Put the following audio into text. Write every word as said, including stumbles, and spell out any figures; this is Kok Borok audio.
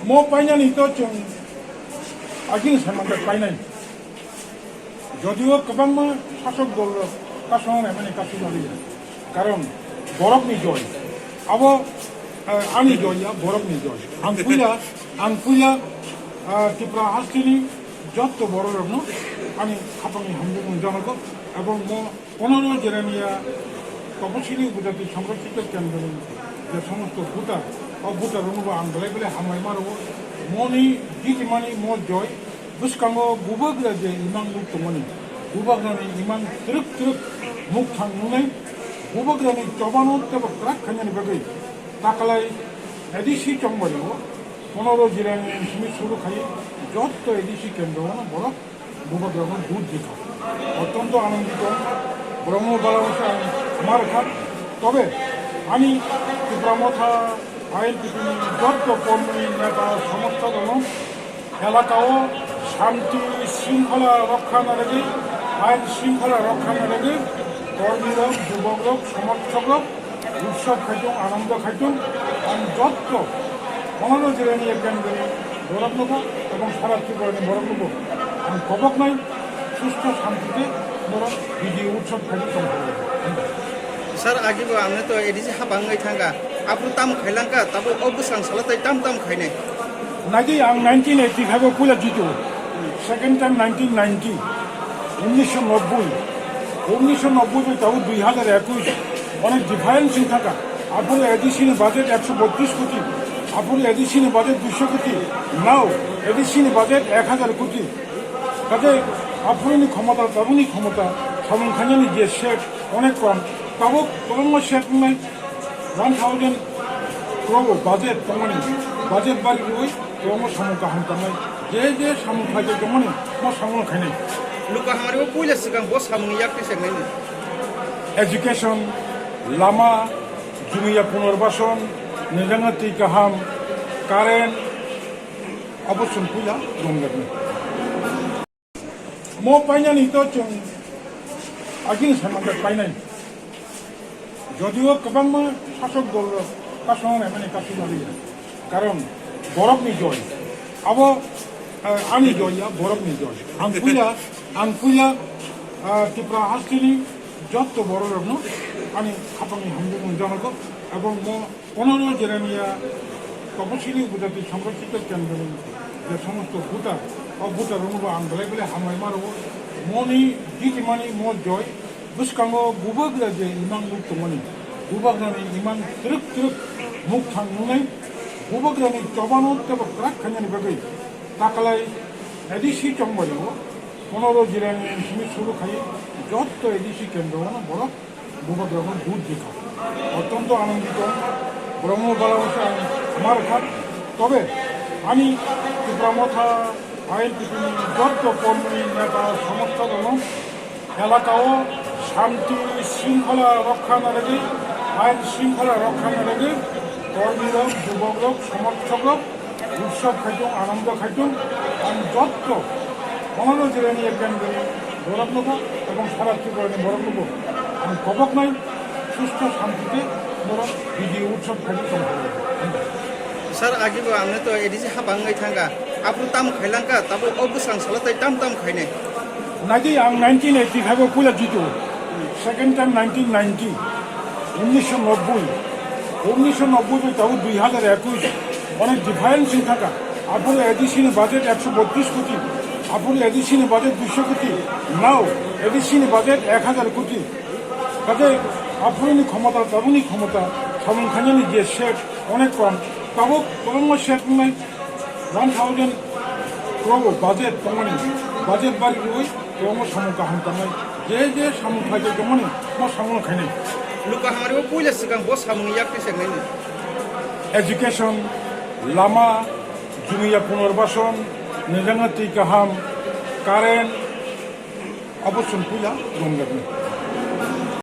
Mo painani to chwng agini saimanjak painai. Jodio kwbangma sasok dol rok kasong naimani kasong naliya. Karon borokni joy. Abo, eh, ani joy ya, borokni joy. Ang puila, ang puila, eh, Tripura hasteni jotto bororokno ani khapangni hamjakmung janago. Ebong mo Pono Jeremiah Toposili Upojati Sonroksito Kendroni je somosto voter, o voter rokno bo ang belai belai hambai ma rwo. Moni jitimani mo joy bwskango bubagra je imang nuk tongmani, bubagrani imang twrwk twrwk mukthang nungnai, bubagrani chobano tebo kwrak khainani bagwi takalai A D C chongbario Pono Jeremiah simi suru khai jotto A D C kendro borok Bubagrano vote dikha. Ottonto anondito, borokno balabasa ang ma rwkha. Tobe ani Tipra Motha I N P T ni jotto kormi, neta, somorthok rokno elakao shanti shringkhola rokha na bagwi, ain shringkhola rokha na bagwi kormirok, jubokrok, somorthokrok utsob khaitung, anondo khaitung, ang jotto Pono Jeremiah Kendroni boroknobo ebong sara Tripurani boroknobo ang koboknai susto shanti khe borok bidi utsob khaidi tongthokgo. Sir, agibo ang to A D C hapang wngwi thangkha, aphuru tamo khailangkha, tabuk o bwsang salo tai tam tam khainai. Naidi ang nineteen eighty-five o puila jitu, second time nineteen ninety, unnisho nobboi, unnisho nobboi bai tabuk dui hazar ekush, onek difference wng thangkha. Aphuru A D C ni budget ekso botris koti, aphuru A D C ni budget duisho koti, now A D C ni budget ek hazar koti. Kaje aphuruni khomota, tabukni khomota, samung khainani je set onek kom, tabuk kwbangma set wngnai. One thousand crore budget tongmani, budget bari rwi kwbangma samung kaham tangnai. Je je samung khaijak tongmani, mo samung khainai. Luka hamari o puila swkang bo samung yak twi chengnaini. Education, lama, jumiya punorbason, nijangna twi kaham, current, abo chwng puila romjaknai. Mo painani to chwng agini saimanjak painai. Jodio kwbangma sasok dol rok kasong naimani kasong naliya. Karon borokni joy. Abo, eh, ani joy ya, borokni joy. Ang puila, ang puila, eh, Tripura hasteni jotto bororokno ani khapangni hamjakmung janago. Ebong mo Pono Jeremiah Toposili Upojati Sonroksito Kendroni je somosto voter, o voter rokno bo ang belai belai hambai ma rwo. Moni jitimani mo joy bwskango bubagra je imang nuk tongmani, bubagrani imang twrwk twrwk mukthang nungnai, bubagrani chobano tebo kwrak khainani bagwi takalai A D C chongbario Pono Jeremiah simi suru khai jotto A D C kendro borok Bubagrano vote dikha. Ottonto anondito, borokno balabasa ang ma rwkha. Tobe ani Tipra Motha I N P T ni jotto kormi, neta, somorthokrokno elakao shanti shringkhola rokha na bagwi, ain shringkhola rokha na bagwi kormirok, jubokrok, somorthokrok utsob khaitung, anondo khaitung, ang jotto Pono Jeremiah Kendroni boroknobo ebong sara Tripurani boroknobo ang koboknai susto shanti khe borok bidi utsob khaidi tongthokgo. Sir, agibo ang to A D C hapang wngwi thangkha, aphuru tamo khailangkha, tabuk o bwsang salo tai tam tam khainai. Naidi ang nineteen eighty-five o puila jitu, second time nineteen ninety, unnisho nobboi, unnisho nobboi bai tabuk dui hazar ekush, onek difference wng thangkha. Aphuru A D C ni budget ekso botris koti, aphuru A D C ni budget duisho koti, now A D C ni budget ek hazar koti. Kaje aphuruni khomota, tabukni khomota, samung khainani je set onek kom, tabuk kwbangma set wngnai. One thousand crore budget tongmani, budget bari rwi kwbangma samung kaham tangnai. Je je samung khlai tongmani, mo samung khainai. Luka hamari o puila swkang bo samung yak twi chengnaini. Education, lama, jumiya punorbason, nijangna twi kaham, current, abo chwng puila romjaknai.